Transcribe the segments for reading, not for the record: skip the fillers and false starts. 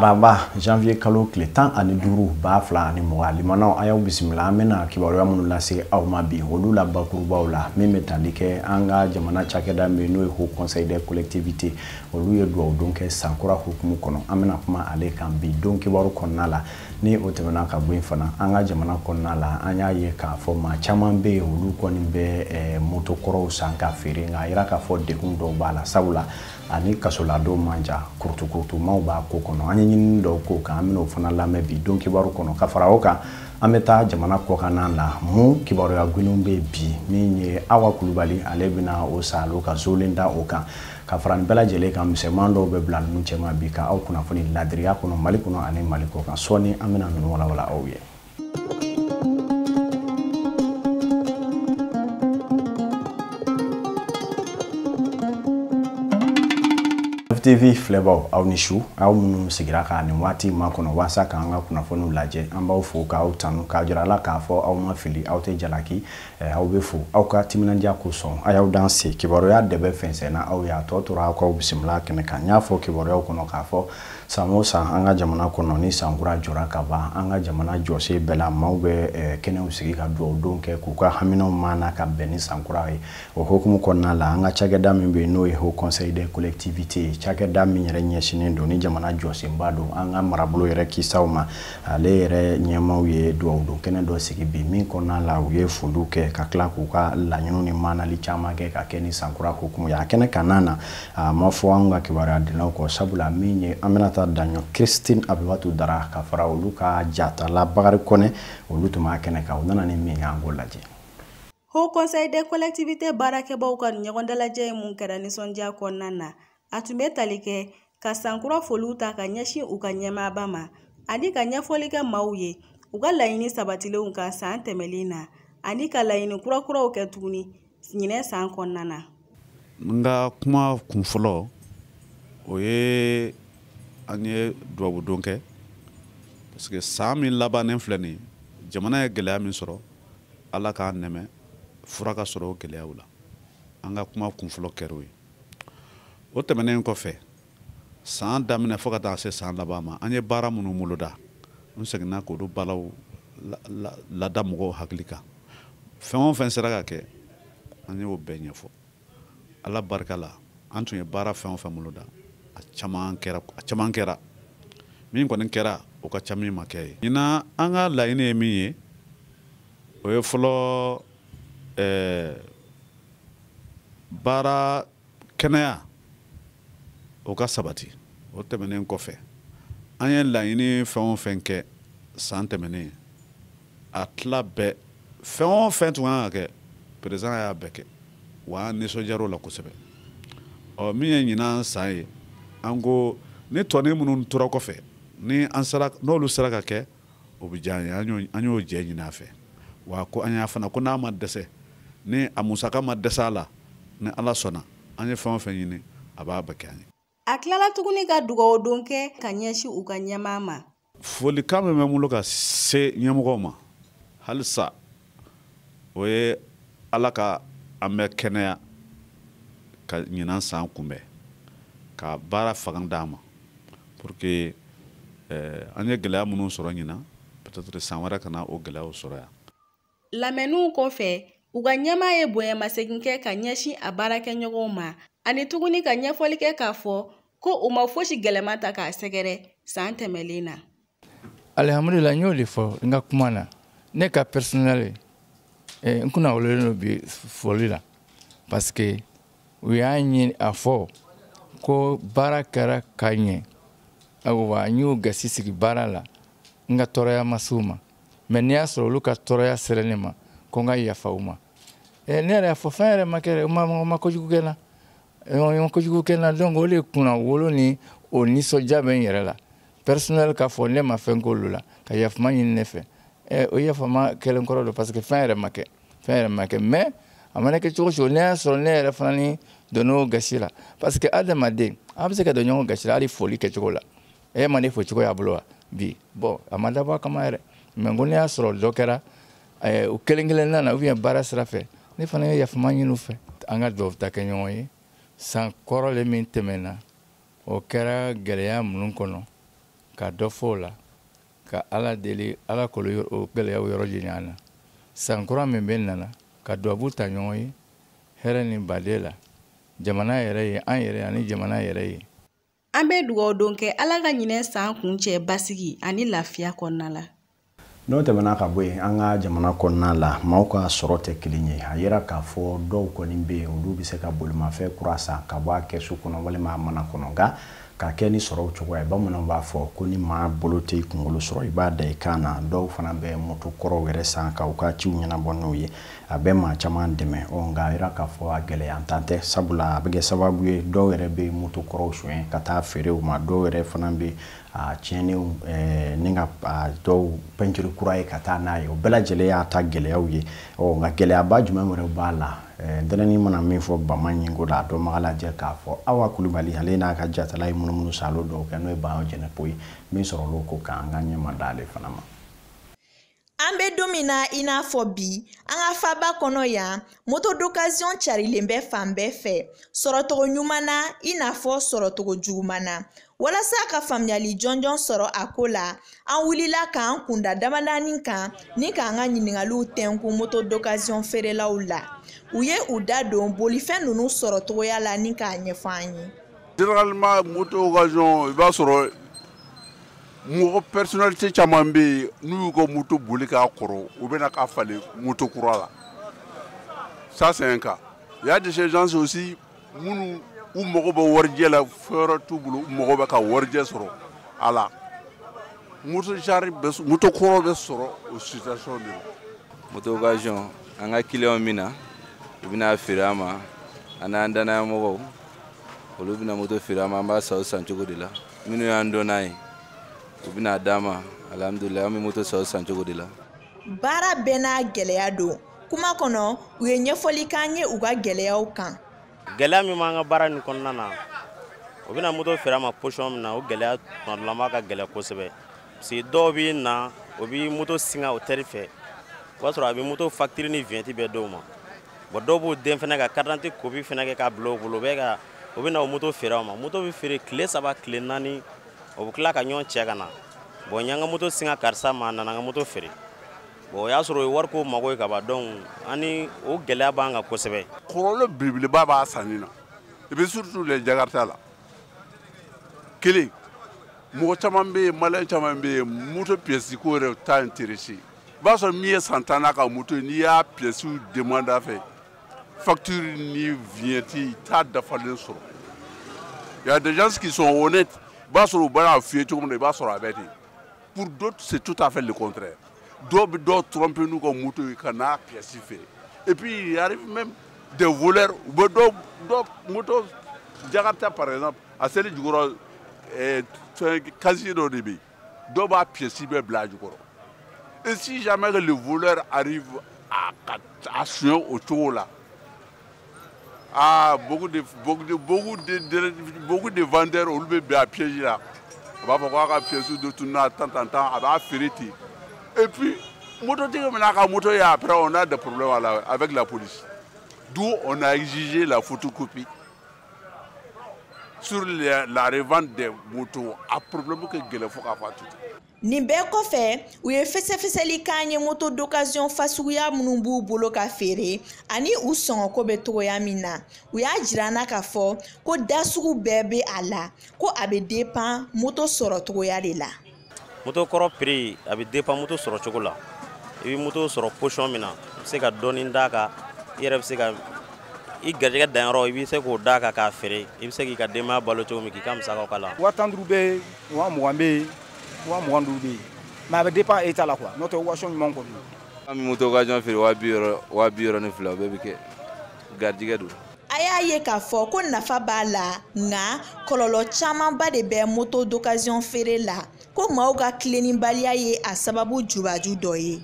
Araba janvier kalo tile 15 2020 limanaw a y'aw bisimila. An bɛna kibaruya minnu lase aw ma bi, olu la bakurubaw la min bɛ tali kɛ an ka jamana cakɛda min n'o ye Haut Conseil des collectivités, olu ye dugawu kɛ sankura hukumu kɔnɔ. An bɛna kuma ale kan bi don kibaru kɔnɔna la. Ni o tɛmɛna ka bɔ yen fana, an ka jamana kɔnɔna la, an y'a ye k'a fɔ maa caman bɛ yen, olu kɔni bɛ moto kɔrɔw san ka feere, nka a yira k'a fɔ degun dɔw b'a la, sabula ani kasoladon man jan, kurutukurutumaw b'a ko kɔnɔ. An ye ɲinini dɔw k'o kan, an bɛn'o fana lamɛn bi don kibaru kɔnɔ. Ka fara o kan, an bɛ taa jamana kɔkanna la, mun kibaruya gɛlɛnw bɛ bi min ye Awa Kulubali, ale bɛna o salo ka zolen da o kan. Ka fara nin bɛɛ lajɛlen kan, misɛnman dɔw bɛ bila ninnu cɛma bi ka aw kunnafoni ladiriya kɔnɔ Mali kɔnɔ ani Mali kɔkan. Sɔɔni an bɛna ninnu walawala aw ye. TV filɛbaw, aw ni su, aw minnu sigira ka nin waati ma kɔnɔ walasa k'an ka kunnafoniw lajɛ, an b'aw fo k'aw tanu k'a jira la k'a fɔ aw ma fili, aw tɛ jalaki, aw bɛ fo aw ka timinandiya kosɔn. A y'aw dan se kibaruya de bɛ fɛnsɛn na aw ye, a tɔ tora aw k'aw bisimila kɛnɛ kan. N y'a fɔ kibaruyaw kɔnɔ k'a fɔ san o san an ka jamana kɔnɔ, ni sankura jɔra ka ban, an ka jamana jɔsen bɛɛ la, maaw bɛ kɛnɛw sigi ka dugawu don kɛ k'u ka haminaw maana ka bɛn ni sankura ye. O hukumu kɔnɔna la, an ka cakɛda min bɛ yen n'o ye Haut Conseil des collectivités, cakɛda min yɛrɛ ɲɛsinnen don ni jamana jɔsenba don an ka marabolo yɛrɛ kisaw ma, ale yɛrɛ ɲɛmaaw ye dugawu don kɛnɛ dɔ sigi bi min kɔnɔna la u ye foliw kɛ ka tila k'u ka laɲiniw ni maanali caman kɛ ka kɛ ni sankura hukumu ye. A kɛnɛ kanna na, a ma fɔ an ka kibaruya dilaw kɔ, sabula min ye an bɛna taa Daɲɔ Christine Abibatu Dara ka fara olu ka jatala Bakari Kɔnɛ, olu tun b'a kɛnɛ kan. U nana ni min ye, an k'o lajɛ. Haut Conseil des collectivités baarakɛbaw ka ɲɔgɔn dalajɛ ye mun kɛra nisɔndiya kɔnɔna na, a tun bɛ tali kɛ ka sankura foliw ta ka ɲɛsin u ka ɲɛmaaba ma ani ka ɲɛfɔli kɛ maaw ye u ka laɲini sabatilenw kan san tɛmɛlen na, ani ka laɲini kurakuraw kɛ tuguni ɲinɛ san kɔnɔna na. N ka kuma kun fɔlɔ, o ye an ye dubabu don kɛ, parce que san min labannen filɛ nin ye, jamana ye gɛlɛya min sɔrɔ, Ala k'an nɛmɛ fura ka sɔrɔ o gɛlɛyaw la. An ka kuma kun fɔlɔ kɛra o ye. O tɛmɛnen kɔfɛ, san daminɛ fo ka taa se san laban ma, an ye baara minnu boloda, n seginna k'olu baaraw lada mɔgɔw hakili kan. Fɛn o fɛn sera ka kɛ, an y'o bɛɛ ɲɛfɔ. Ala barika la, an tun ye baara fɛn o fɛn boloda, a caman kɛra, a caman kɛra. Min kɔni kɛra, o ka ca min ma kɛ ye. Ɲinan, an ka laɲini ye min ye, o ye fɔlɔ baara kɛnɛya o ka sabati. O tɛmɛnen kɔfɛ, an ye laɲini fɛn o fɛn kɛ san tɛmɛnen, a tila bɛɛ, fɛn o fɛn tun kan ka kɛ, président y'a bɛɛ kɛ, wa an nisɔndiyara o la kosɛbɛ. Ɔ min ye ɲinan san ye, an ko ni tɔnin minnu tora kɔfɛ, ni an sera, n'olu sera ka kɛ, o bɛ diya an ye. An y'o jɛ ɲini a fɛ, wa ko an y'a fana ko n'a ma dɛsɛ, ni a musaka ma dɛsɛ a la, ni Ala sɔnna, an ye fɛn o fɛn ɲini, a b'a bɛɛ kɛ an ye. A tilala tuguni ka dugawu don kɛ ka ɲɛsin u ka ɲɛmaa ma. Folikan min bɛ n bolo ka se ɲɛmɔgɔw ma halisa, o ye Ala ka an bɛ kɛnɛya ka ɲinan san kunbɛn, ka baara fanga d'an ma, pour que an ye gɛlɛya minnu sɔrɔ ɲinan, peut-être san wɛrɛ kana o gɛlɛyaw sɔrɔ yan. Lamɛnniw kɔfɛ, u ka ɲɛmaa ye bonyamasegin kɛ ka ɲɛsin a baarakɛɲɔgɔnw ma, ani tuguni ka ɲɛfɔli kɛ k'a fɔ ko u ma fosi gɛlɛman ta k'a sɛgɛrɛ san tɛmɛlen na. Alihamudulila, n y'o de fɔ n ka kuma na. Ne ka personnel, n kunna wololen don bi foli la, parce que u y'a ɲini a fɔ ko baara kɛra ka ɲɛ. Ayiwa, n y'u gasi sigi baara la, n ka tɔɔrɔya ma s'u ma, mais n'i y'a sɔrɔ olu ka tɔɔrɔya sera ne ma, ko n ka yafa u ma. Ne yɛrɛ y'a fɔ fɛn yɛrɛ ma kɛ, u ma kojugu kɛ n na, u ma kojugu kɛ n na. Donc o de kunna wolo ni o nisɔndiya bɛ n yɛrɛ la. Personnel k'a fɔ ne ma fɛn k'olu la, ka yafama ɲini ne fɛ, o yafama kɛlen kɔrɔ don, parce que fɛn yɛrɛ ma kɛ, fɛn yɛrɛ ma kɛ. Mais a mana kɛ cogo o cogo, ne y'a sɔrɔ ne yɛrɛ fana ni donn'o gasi la, parce que adamaden an bɛ se ka don ɲɔgɔn gasi la hali foli kɛcogo la. E ma ne fo cogo y'a bolo wa bi? Bon, a ma dabɔ a kama yɛrɛ, mais ko ne y'a sɔrɔ dɔ kɛra u kelen kelen na ou bien baara sira fɛ, ne fana ye yafama ɲini u fɛ. An ka duwawu ta kɛ ɲɔgɔn ye. San kɔrɔlen min tɛmɛna, o kɛra gɛlɛya minnu kɔnɔ. Ka dɔ fɔ o la, ka Ala deli, Ala k'o o gɛlɛyaw yɔrɔ janya an na. San kura min bɛ nana, ka dubabu ta ɲɔgɔn ye hɛrɛ ni baden la, jamana yɛrɛ ye, an yɛrɛ ani jamana yɛrɛ ye. An bɛ dugawu don kɛ Ala ka ɲinɛ san kuncɛ basigi ani lafiya kɔnɔna la. N'o tɛmɛna ka bɔ yen, an ka jamana kɔnɔna la, maaw ka sɔrɔ tɛ kelen ye. A yira k'a fɔ dɔw kɔni bɛ yen, olu bɛ se ka bolimafɛn kura san ka bɔ a kɛsu kɔnɔ walima a mana kɔnɔ, nka ka kɛ ni sɔrɔw cogoya ye. Bamananw b'a fɔ ko ni maa bolo tɛ i kunkolo sɔrɔ, i b'a da i kan na. Dɔw fana bɛ moto kɔrɔw yɛrɛ san ka u ka ciw ɲɛnabɔ n'o ye. A bɛ maa caman dɛmɛ. Ɔ nka a yira k'a fɔ a gɛlɛyantan tɛ, sabula a bɛ kɛ sababu ye dɔw yɛrɛ bɛ moto kɔrɔw suɲɛ ka taa feere u ma. Dɔw yɛrɛ fana bɛ a tiɲɛnenw ni ka dɔw pɛntiri kura ye ka taa n'a ye. O bɛɛ lajɛlen y'a ta gɛlɛyaw ye. Ɔ nka gɛlɛyaba jumɛn wɛrɛ b'a la? Ntɛnɛnin mana min fɔ bama ɲinko la, a dɔnbaga lajɛ k'a fɔ Awa Kulubali, ale n'a ka jatala ye munumunu salo dɔw kɛ, n'o ye Baɲɔ Jɛnɛpo ye. Min sɔrɔla o ko kan, an ka ɲɛma d'ale fana ma. An bɛ don min na i n'a fɔ bi, an ka faba kɔnɔ yan, moto d'occasion carilen bɛ fan bɛɛ fɛ, sɔrɔcogo ɲuman na i n'a fɔ sɔrɔcogo juguman na. Walasa ka faamuyali jɔnjɔn sɔrɔ a ko la, an wulila k'an kunda damadani kan ni k'an ka ɲininkaliw tɛnku moto d'occasion feerelaw la. U ye u da don bolifɛn ninnu sɔrɔcogoya la ni k'a ɲɛfɔ an ye. Généralement, moto occasion, i b'a sɔrɔ mɔgɔ personnalité caman bɛ yen, n'u y'u ka moto boli k'a kɔrɔ, u bɛna k'a falen moto kura la. Ça, c'est un cas. Il y a de ces gens aussi minnu u mago bɛ warijɛ la, fɛn wɛrɛ t'u bolo, u mago bɛ ka warijɛ sɔrɔ a la. Moto genre bɛ, moto kɔrɔ bɛ sɔrɔ o situation de la. Moto occasion, an ka client min na, u bɛna feere an ma, an n'an danayamɔgɔw, olu bɛna moto feere an ma, an b'a san o san cogo de la. Minnu y'an dɔn n'a ye, u bɛna d'an ma, alhamdulilayi, an bɛ moto san o san cogo de la. Baara bɛɛ n'a gɛlɛya don. Kuma kɔnɔ, u ye ɲɛfɔli k'an ye u ka gɛlɛyaw kan. Gɛlɛya min b'an ka baara nin kɔnɔna na, u bɛna moto feere an ma position min na, o gɛlɛya tuma dɔ la ma ka gɛlɛn kosɛbɛ. Parce que dɔw bɛ na, o bɛ moto singa hôtel fɛ, o b'a sɔrɔ a bɛ moto facture ni vignette bɛɛ d'o ma. Bon, dɔw b'u den fana ka carte d'identité copie fana kɛ k'a bila u bolo, u bɛ ka u bɛ na o moto feere an ma. Moto bɛ feere tile 3, tile 4, o bɛ tila ka ɲɔgɔn cɛ ka na. Bon, n y'an ka moto singa karisa ma, a nana n ka moto feere. Bon, o y'a sɔrɔ o ye wariko mago ye ka ban, donc ani o gɛlɛya b'an kan kosɛbɛ. Kɔlɔlɔ belebeleba b'a sanni na, et puis surtout les Jakarta la. Kelen, mɔgɔ caman bɛ yen, maliyɛn caman bɛ yen, moto pièce ko yɛrɛ t'a intéressé. I b'a sɔrɔ min ye san 10 n'a ka moto ye, n'i y'a pièce demande a fɛ, facture ni vignette, i t'a dafalen sɔrɔ. Il y a des gens qui sont honnêtes, i b'a sɔrɔ u b'a f'i ye cogo min na, i b'a sɔrɔ a bɛ ten. Pour d'autres, c'est tout à fait le contraire. Dɔw bɛ dɔw tromper n'u ka moto ye ka n'a pièce feere. Et puis il arrive même des voleurs, u bɛ dɔw dɔw moto Jakarta par exemple, a seli jukɔrɔ, fɛn casier dɔ de bɛ yen, dɔw b'a pièce bɛɛ bila a jukɔrɔ. Et si jamais que le voleur arrive à a suɲɛ o cogo la, ah, beaucoup de vendeurs, olu bɛ bin a piège la. A b'a fɔ k'a ka pièce dɔ tununa tan tan tan, a b'a feere ten. Et puis mototigi bɛna ka moto ye, après on a des problèmes avec la police. D'où on a exigé la photocopie sur la revente des motos. A problème ka gɛlɛn fo k'a fɔ a to ten. Nin bɛɛ kɔfɛ, u ye fɛsɛfɛsɛli k'an ye moto d'occasion fasuguya minnu b'u bolo ka feere ani u sɔngɔko bɛ togoya min na. U y'a jira an na k'a fɔ ko da sugu bɛɛ bɛ a la, ko a bɛ dépend moto sɔrɔ cogoya de la. Moto kɔrɔ prix, a bɛ dépend moto sɔrɔ cogo la. I bɛ moto sɔrɔ position min na, i bɛ se ka dɔɔni d'a kan, i yɛrɛ bɛ se ka i garijɛgɛ danyɔrɔ, i bɛ se k'o d'a kan k'a feere, i bɛ se k'i ka denbaya balo cogo min, k'i ka musakaw k'a la. 15 000 bɛ yen, 20 000 bɛ yen, 25 000 bɛ yen, mais a bɛ dépend état la quoi, n'o tɛ occasion ɲuman kɔni. An bɛ moto occasion feere 60 000, 62 000, o bɛɛ bɛ kɛ, garijɛgɛ don. A y'a ye k'a fɔ ko nafa b'a la, nka kɔlɔlɔ camanba de bɛ moto d'occasion feere la, ko maaw ka tilennibaliya ye a sababu jubaju dɔ ye.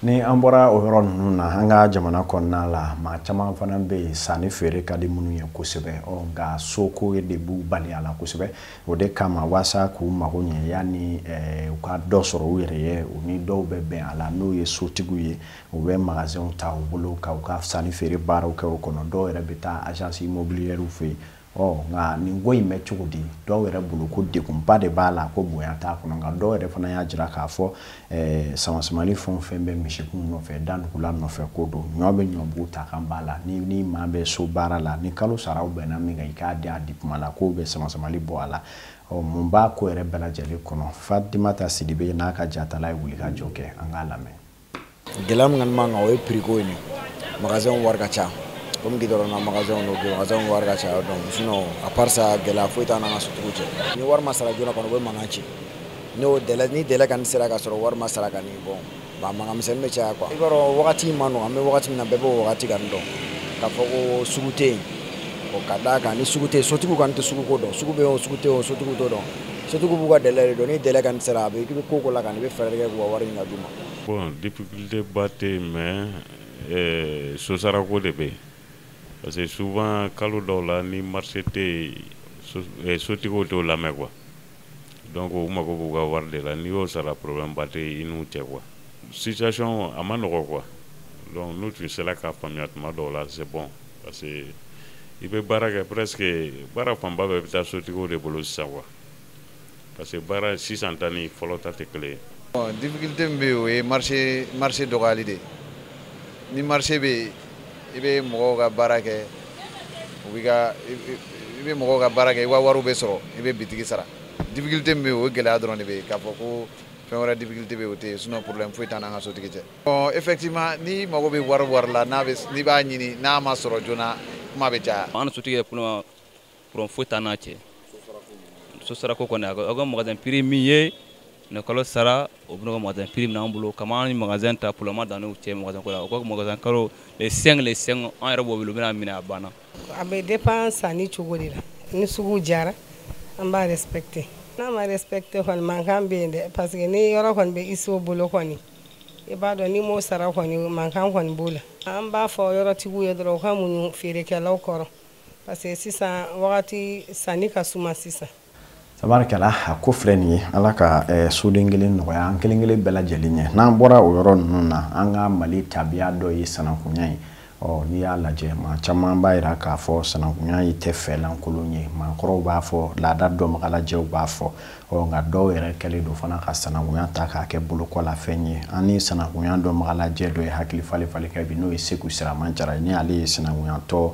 Ni an bɔra o yɔrɔ ninnu na, an ka jamana kɔnɔna la, maa caman fana bɛ yen, sanni feere ka di minnu ye kosɛbɛ. Ɔ nka soko de b'u bali a la kosɛbɛ. O de kama, walasa k'u mago ɲɛ, yanni u ka dɔ sɔrɔ u yɛrɛ ye, u ni dɔw bɛ bɛn a la, n'o ye sotigiw ye, u bɛ magasinw ta u bolo ka u ka sanni feere baaraw kɛ o kɔnɔ. Dɔw yɛrɛ bɛ taa agence immobilière fɛ yen. Ɔ nka nin ko in bɛ cogo di? Dɔw yɛrɛ bolo ko degunba de b'a la, ko bonya t'a kɔnɔ. Nka dɔw yɛrɛ fana y'a jira k'a fɔ samasamani fɛn o fɛn bɛ misikun nɔfɛ, dandugula nɔfɛ ko don, ɲɔ bɛ ɲɔbugu ta kan b'a la. Ni maa bɛ so baara la, ni kalo saraw bɛnna min kan, i k'a di a di kuma la, k'o bɛ samasamali bɔ a la. Ɔ mun b'a ko yɛrɛ bɛɛ lajɛlen kɔnɔ? Fatimata Sidibe n'a ka jatala ye wulikajɔ kɛ, an k'a lamɛn. Gɛlɛya min kɔni b'an kan, o ye prix ko in de. Magasin wari ka ca, komi goudron na magasin don, magasin wari ka ca. Donc sinon, à part ça, gɛlɛya foyi t'an n'an ka sotigiw cɛ. Ni wari ma sara joona kɔni, u bɛ mankan ci. N'o délai, ni délai kɔni sera ka sɔrɔ wari ma sara kɔni, bon ba mankan misɛnnin bɛ caya quoi. I b'a dɔn wagati ma nɔgɔn, an bɛ wagati min na, bɛɛ b'o wagati kɔni dɔn k'a fɔ ko sugu tɛ yen. O ka d'a kan, ni sugu tɛ yen, sotigiw kɔni tɛ sugu ko dɔn. Sugu bɛ yen o, sugu tɛ yen o, sotigiw t'o dɔn. Sotigiw b'u ka délai de dɔn. Ni délai kɔni sera, a bɛ i bɛ ko la kɔni, i bɛ fɛɛrɛ kɛ k'u ka wari ɲini ka d'u ma. Bon, difficulté ba tɛ yen, mais sosarako de bɛ yen. Parce que souvent kalo dɔw la, ni marché tɛ yen, sotigiw t'o lamɛn quoi. Donc u mago b'u ka wari de la. N'i y'o sara, problème ba tɛ i n'u cɛ quoi. Situation a ma nɔgɔ quoi. Donc n'u tun sera k'a faamuya tuma dɔw la, c'est bon, parce que i bɛ baara kɛ, presque baara fanba bɛɛ bɛ taa sotigiw de bolo sisan quoi, parce que baara sisan ta ni fɔlɔ ta tɛ kelen ye. Bon, difficulté min bɛ yen, o ye marché dɔgɔyali de ye. Ni marché bɛ yen, i bɛ mɔgɔw ka baara kɛ, u b'i ka, i bɛ mɔgɔw ka baara kɛ, i ka wariw bɛ sɔrɔ, i bɛ bitigi sara. Difficulté min bɛ yen, o ye gɛlɛya dɔrɔn de bɛ yen. K'a fɔ ko fɛn wɛrɛ difficulté bɛ yen, o tɛ yen. Sinon problème foyi t'an n'an ka sotigi cɛ. Bon, effectivement, n'i mago bɛ wari la, n'a bɛ, n'i b'a ɲini, n'a ma sɔrɔ joona, kuma bɛ caya. An ni sotigi yɛrɛ problème foyi t'an n'a cɛ. So sarako kɔni, a ka magasin prix min ye nin kalo sara, o bɛna ka magasin prix minɛ an bolo. Kama an ni magasin ta, problème ma dan n'u cɛ magasin ko la. U ka magasin kalo les 5, les 5, an yɛrɛ b'o wele, u bɛna minɛ, a banna. A bɛ dépend sanni cogo de la. Ni sugu jara, an b'a respecter. N'a ma respecter kɔni, mankan bɛ yen dɛ, parce que ni yɔrɔ kɔni bɛ i so bolo kɔni, i b'a dɔn n'i m'o sara kɔni, mankan kɔni b'o la. An b'a fɔ yɔrɔtigiw ye dɔrɔn, u ka muɲu feerekɛlaw kɔrɔ, parce que sisan wagati sanni ka suma sisan. Tabarikala, a ko filɛ nin ye, Ala ka soden kelen nɔgɔya an kelen kelen bɛɛ lajɛlen ye. N'an bɔra o yɔrɔ ninnu na, an ka Mali tabiya dɔ ye sanankunya ye. Ɔ n'i y'a lajɛ, maa caman b'a jira k'a fɔ sanankunya ye tɛ fɛlankolon ye. Maakɔrɔw b'a fɔ, laada dɔnbagalajɛw b'a fɔ. Ɔ nka dɔw yɛrɛ kɛlen don fana ka sanankunya ta k'a kɛ bolokɔlafɛn ye. An ni sanankunya dɔnbagalajɛ dɔ ye hakili falen falen kɛ bi, n'o ye Seku Siraman Jara ye. Ni ale ye sanankunyatɔ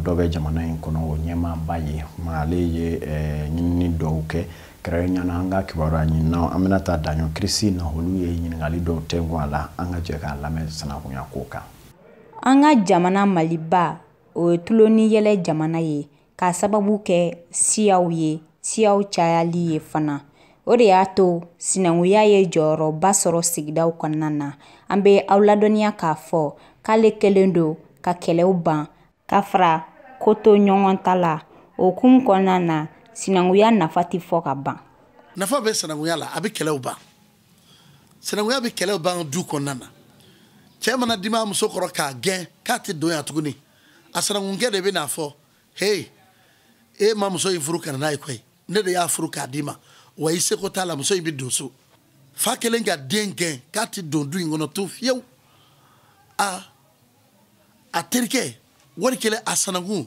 dɔ bɛ jamana in kɔnɔ, o ɲɛmaaba ye. Ale ye ɲinini dɔw kɛ kɛrɛnkɛrɛnnenya la an ka kibaruya ɲininaw Aminata Daɲɔ Kirisi na, olu ye ɲininkali dɔw tɛnku a la. An ka jɛ k'a lamɛn sanankunya ko kan. An ka jamana Maliba, o ye tulon ni yɛlɛ jamana ye, k'a sababu kɛ siyaw ye, siyaw cayali ye fana. O de y'a to sinankunya ye jɔyɔrɔba sɔrɔ sigidaw kɔnɔna na. An bɛ aw ladɔnniya k'a fɔ k'ale kɛlen don ka kɛlɛw ban ka fara ko to ɲɔgɔn ta la. O hukumu kɔnɔna na, sinankunya nafa tɛ fɔ ka ban. Nafa bɛ sinankunya la, a bɛ kɛlɛw ban. Sinankunya bɛ kɛlɛw ban du kɔnɔna na. Cɛ mana dimi a muso kɔrɔ k'a gɛn k'a tɛ don yan tuguni, a sanakunkɛ de bɛ n'a fɔ: hey, e ma muso in furu ka na n'a ye koyi, ne de y'a furu k'a d'i ma, wa i seko t'a la, muso in bɛ don so. Fa kelen ka den gɛn k'a tɛ don du in kɔnɔ to fiyewu, a terikɛ wali kelen a sanankun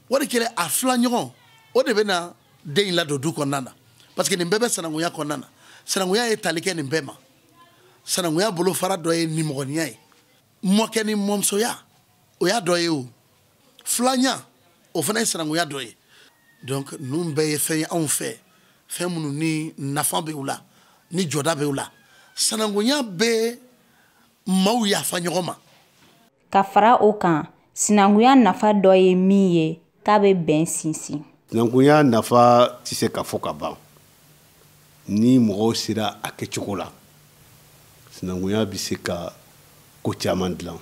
wali kelen a filaɲɔgɔn, o de bɛ na den in ladon du kɔnɔna na, parce que nin bɛɛ bɛ sanankunya kɔnɔna na. Sanankunya ye tali kɛ nin bɛɛ ma. Sanankunya bolofara dɔ ye nimɔgɔniya ye, mɔkɛ ni mɔmusoya o y'a dɔ ye, o filanya o fana ye sanankunya dɔ ye. Donc ninnu bɛɛ ye fɛn ye anw fɛ, fɛn minnu ni nafa bɛ u la, ni jɔda bɛ u la. Sanankunya bɛ maaw yafa ɲɔgɔn ma. Ka fara o kan, sinankunya nafa dɔ ye min ye, k'a bɛ bɛn sinsin. Sinankunya nafa tɛ se ka fɔ ka ban. Ni mɔgɔw sera a kɛcogo la, sinankunya bɛ se ka ko caman dilan.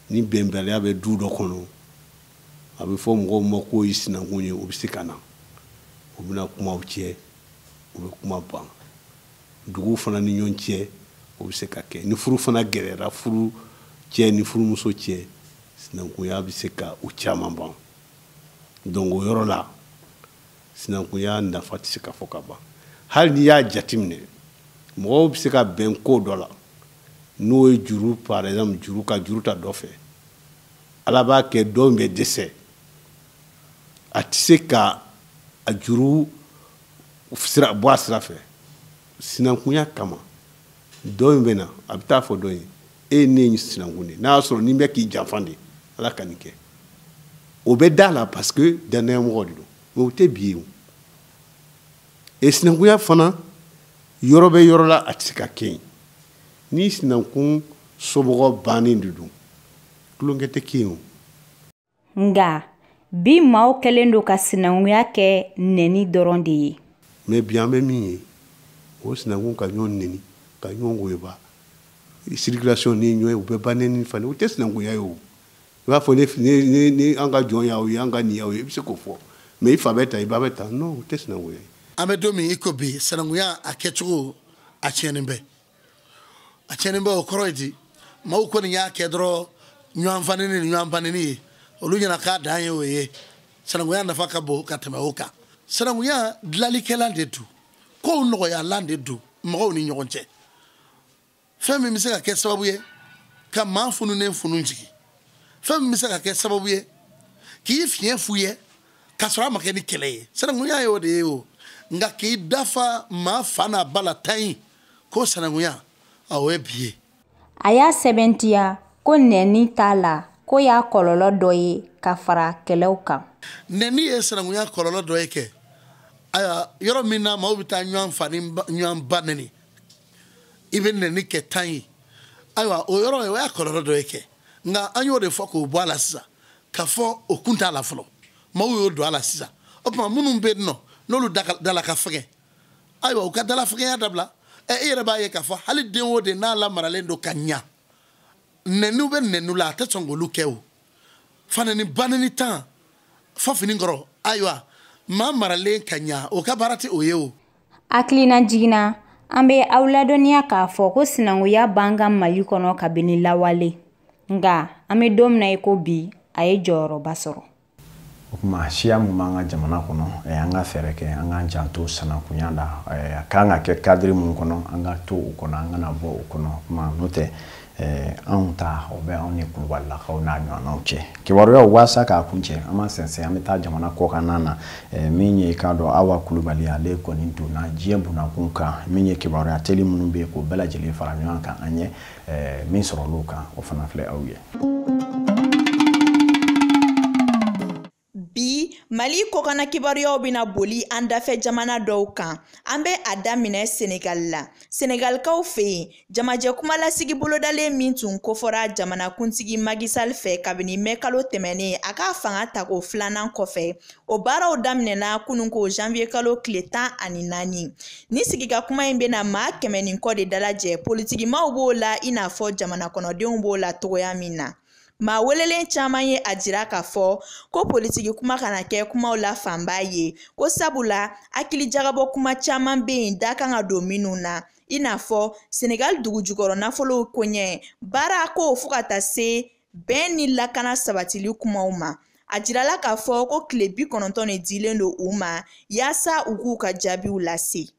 Ni bɛnbaliya bɛ du dɔ kɔnɔ, a bɛ fɔ mɔgɔw ma k'o ye sinankun ye, o bɛ se ka na, u bɛna kumaw cɛ, u bɛ kuma ban. Duguw fana ni ɲɔgɔn cɛ, o bɛ se ka kɛ. Ni furu fana gɛlɛyara, furu cɛ ni furumuso cɛ, sinankunya bɛ se ka o caman ban. Donc o yɔrɔ la, sinankunya nafa tɛ se ka fɔ ka ban. Hali n'i y'a jateminɛ, mɔgɔw bɛ se ka bɛn ko dɔ la, n'o ye juru, par exemple juru ka juru ta dɔ fɛ, Ala b'a kɛ dɔ bɛ dɛsɛ, A tɛ se ka a juru sira bɔ a sira fɛ sinankunya kama. Dɔ in bɛ na, a bɛ taa fɔ dɔ ye, e ne ye sinankun de ye, n'a y'a sɔrɔ ni bɛ k'i janfa de, ala ka nin kɛ. O bɛ da la parce que danayamɔgɔ de don, mais o tɛ bi ye o. Et sinankunya fana yɔrɔ bɛ yɔrɔ la, a tɛ se ka kɛ yen. Ni sinankun somɔgɔ bannen de don, tulonkɛ tɛ kɛ yen o. Nka bi maaw kɛlen don ka sinankunya kɛ nɛni dɔrɔn de ye. Mais bi an bɛ min ye, o sinankun ka ɲɔgɔn nɛni, ka ɲɔgɔn goyeba, circulation ni ɲɔgɔn ye, u bɛ ba nɛni falen, o tɛ sinankunya ye o. I b'a fɔ ne an ka jɔn y'aw ye, an ka nin y'aw ye, i bɛ se k'o fɔ, mais i fa bɛ ta, i ba bɛ ta, non, o tɛ sinankunya ye. An bɛ don min i ko bi, sinankunya a kɛcogo a tiɲɛnen bɛ. A tiɲɛnen bɛ, o kɔrɔ ye di, maaw kɔni y'a kɛ dɔrɔn ɲɔgɔn fanini ni ɲɔgɔn banini ye, olu ɲɛna k'a dan ye o ye. Sinankunya nafa ka bon ka tɛmɛ o kan. Sinankunya dilanlikɛlan de don, kow nɔgɔyalan de don mɔgɔw ni ɲɔgɔn cɛ. Fɛn min bɛ se ka kɛ sababu ye ka maa fununen funu jigin, fɛn min bɛ se ka kɛ sababu ye k'i fiɲɛ f'u ye k'a sɔrɔ a ma kɛ ni kɛlɛ ye, sinankunya y'o de ye o. Nka k'i dafa maa fa n'a ba la tan in ko sinankunya, o ye bi ye. A y'a sɛbɛntiya ko nɛni t'a la, ko y'a kɔlɔlɔ dɔ ye ka fara kɛlɛw kan. Nɛni ye sinankunya kɔlɔlɔ dɔ ye kɛ. Ayiwa, yɔrɔ min na maaw bɛ taa ɲɔgɔn fa ni ɲɔgɔn ba nɛni, i bɛ nɛni kɛ tan ye, ayiwa o yɔrɔ o y'a kɔlɔlɔ dɔ ye kɛ. Nka an y'o de fɔ k'o bɔ a la sisan, k'a fɔ o kun t'a la fɔlɔ, maaw y'o don a la sisan. O tuma minnu bɛ yen nɔ n'olu dala ka fɛgɛn, ayiwa u ka dala fɛgɛnya dabila. Ɛ e yɛrɛ b'a ye k'a fɔ hali den o den n'a lamaralen don ka ɲa, nɛniw bɛ nɛniw la, a tɛ sɔn k'olu kɛ o. Fanɛni banɛni tan fɔ fini kɔrɔ, ayiwa maa maralen ka ɲa, o ka baara tɛ o ye o. Hakilina jiginna, an bɛ aw ladɔnniya k'a fɔ ko sinankunya b'an ka Mali kɔnɔ kabini lawale, nka an bɛ don min na i ko bi, a ye jɔyɔrɔba sɔrɔ. O tuma siya mun b'an ka jamana kɔnɔ, an ka fɛɛrɛ kɛ an k'an janto sinankunya la. A kan ka kɛ cadre mun kɔnɔ, an ka to o kɔnɔ, an kana bɔ o kɔnɔ. Kuma n'o tɛ, anw ta o bɛ anw ni kulubalilakaw n'a ɲɔgɔnnaw cɛ. Kibaruyaw waasa k'a kuncɛ, an b'an sɛnsɛn, an bɛ taa jamana kɔkanna na. Min ye k'a dɔn Awa Kulubali, ale kɔni donna diɲɛ bunakun kan, min ye kibaruya teli minnu bɛ yen k'o bɛɛ lajɛlen fara ɲɔgɔn kan an ye min sɔrɔl'o kan, o fana filɛ aw ye. Bi Mali kɔkanna kibaruyaw bɛna boli an dafɛ jamana dɔw kan. An bɛ a daminɛ Senegal la. Senegalikaw fɛ yen, jamajɛ kumalasigi bolodalen min tun kofɔra jamanakuntigi Macky Sall fɛ kabini mɛ kalo tɛmɛnen a k'a fanga tako filanan kɔfɛ, o baaraw daminɛna kununko janvier kalo tile 14. Ni sigika kuma in bɛna maa 100 ni kɔ de dalajɛ, politikimaw b'o la i n'a fɔ jamana kɔnɔdenw b'o la togoya min na. Maa welelen caman ye a jira k'a fɔ ko politiki kuma kana kɛ kumaw la fanba ye, ko sabula hakili jagabɔ kuma caman bɛ yen da kan ka don minnu na, i n'a fɔ Senegal dugu jukɔrɔ nafolow koɲɛ, baara ko fo ka taa se bɛn ni lakana sabatili kumaw ma. A jirala k'a fɔ ko tile 90 de dilen don u ma yaasa u k'u ka jaabiw lase.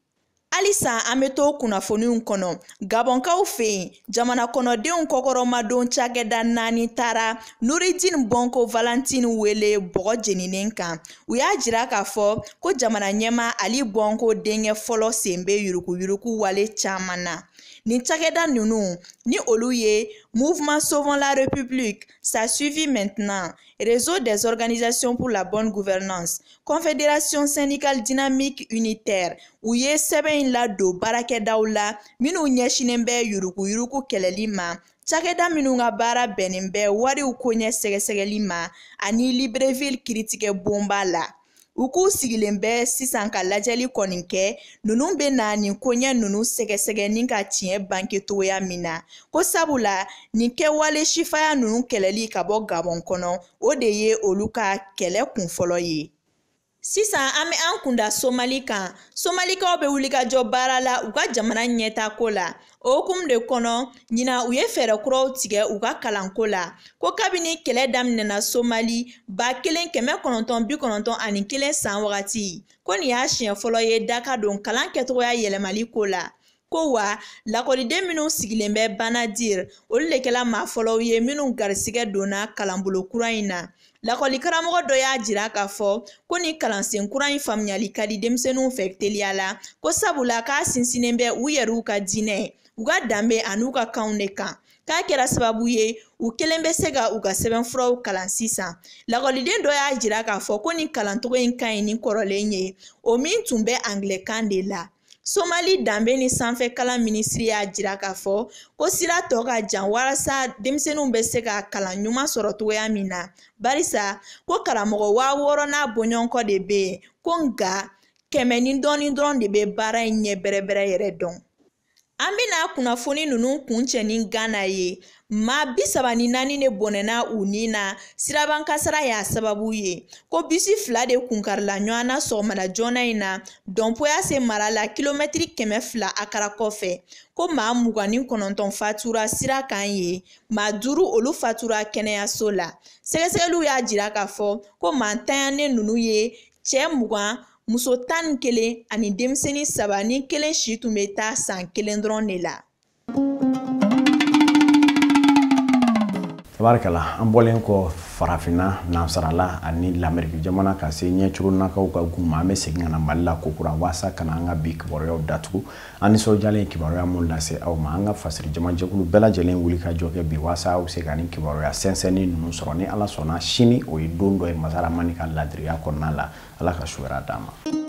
Halisa an bɛ to kunnafoniw kɔnɔ, Gabɔnkaw fɛ yen, jamana kɔnɔdenw kɔkɔrɔmadon cakɛda 4 taara Noureddin Bongo Valentine wele bɔgɔ jeninen kan. U y'a jira k'a fɔ ko jamana ɲɛmaa Ali Bongo denkɛ fɔlɔ sen bɛ yuruguyurugu wale caman na. Nin cakɛda ninnu ni olu ye Mouvement Sauvons la République, ça suffit maintenant, Réseau des organisations pour la bonne gouvernance, Confédération syndicale dynamique unitaire, u ye sɛbɛn in ladon baarakɛdaw la minnu ɲɛsinnen bɛ yuruguyurugu kɛlɛli ma, cakɛda minnu ka baara bɛnnen bɛ wariw koɲɛ sɛgɛsɛgɛli ma ani Libreville kiiritigɛ bonba la. U k'u sigilen bɛ sisan ka lajɛli kɔni kɛ, ninnu bɛ na nin koɲɛ ninnu sɛgɛsɛgɛ ni ka tiɲɛ bange togoya min na, ko sabula nin kɛwale sifaya ninnu kɛlɛli ka bɔ Gabɔn kɔnɔ, o de ye olu ka kɛlɛ kunfɔlɔ ye. Sisan an bɛ an kunda Somali kan. Somalikaw bɛ wulikajɔ baara la u ka jamana ɲɛtaako la. O hukumu de kɔnɔ, ɲinan u ye fɛɛrɛ kuraw tigɛ u ka kalanko la. Ko kabini kɛlɛ daminɛna Somali 1991 san wagati, ko nin y'a siɲɛ fɔlɔ ye da ka don kalan kɛcogoya yɛlɛmali ko la. Ko wa lakɔliden minnu sigilen bɛ Banadir, olu de kɛla maa fɔlɔw ye minnu garisigɛ donna kalanbolo kura in na. Lakɔlikaramɔgɔ dɔ y'a jira k'a fɔ ko ni kalansen kura in faamuyali ka di denmisɛnninw fɛ teliya la, ko sabula k'a sinsinnen bɛ u yɛrɛw ka diinɛ, u ka danbe an'u ka kanw de kan. K'a kɛra sababu ye u kelen bɛ se ka u ka sɛbɛnfuraw kalan sisan. Lakɔliden dɔ y'a jira k'a fɔ ko ni kalancogo in ka ɲi ni kɔrɔlen ye, o min tun bɛ angilɛkan de la. Somali danbe ni sanfɛ kalan minisiri y'a jira k'a fɔ ko sira tɔ ka jan walasa denmisɛnninw bɛ se ka kalan ɲuman sɔrɔ cogoya min na, barisa ko karamɔgɔ 6000 n'a bɔɲɔgɔnkɔ de bɛ yen, ko nka 100 ni dɔɔnin dɔrɔn de bɛ baara in ɲɛ bɛrɛbɛrɛ yɛrɛ dɔn. An bɛna kunnafoni ninnu kuncɛ ni Ghana ye. Maa 34 de bɔnɛna u ni na, sirabankasara y'a sababu ye. Ko bisi 2 de kunkarila ɲɔgɔn na sɔgɔmada joona in na Dɔnpoyase mara la kilomɛtiri 200 Akara kɔfɛ. Ko maa 29 fatura sira kan ye, maa 5 olu fatura kɛnɛyaso la. Sɛgɛsɛgɛliw y'a jira k'a fɔ ko maa ntanyanen ninnu ye cɛ 20, muso 11 ani denmisɛnnin 3 ni kelen si tun bɛ taa san 1 dɔrɔn de la. Tabarikala, an bɔlen kɔ farafinna, nansarala ani lamɛriki jamana ka se ɲɛcurunakaw ka gun ma, an bɛ segin ka na Mali la kokura waasa ka na an ka bi kibaruyaw datugu. An nisɔndiyalen kibaruya mun lase aw ma, an ka fasiri jamajɛkulu bɛɛ lajɛlen wuli ka jɔ kɛ bi waasa aw bɛ se ka nin kibaruya sɛnsɛnni ninnu sɔrɔ. Ni Ala sɔnna, sini o ye don dɔ ye Masa Ramani ka ladiriya kɔnɔna la. Ala ka su hɛrɛ d'an ma.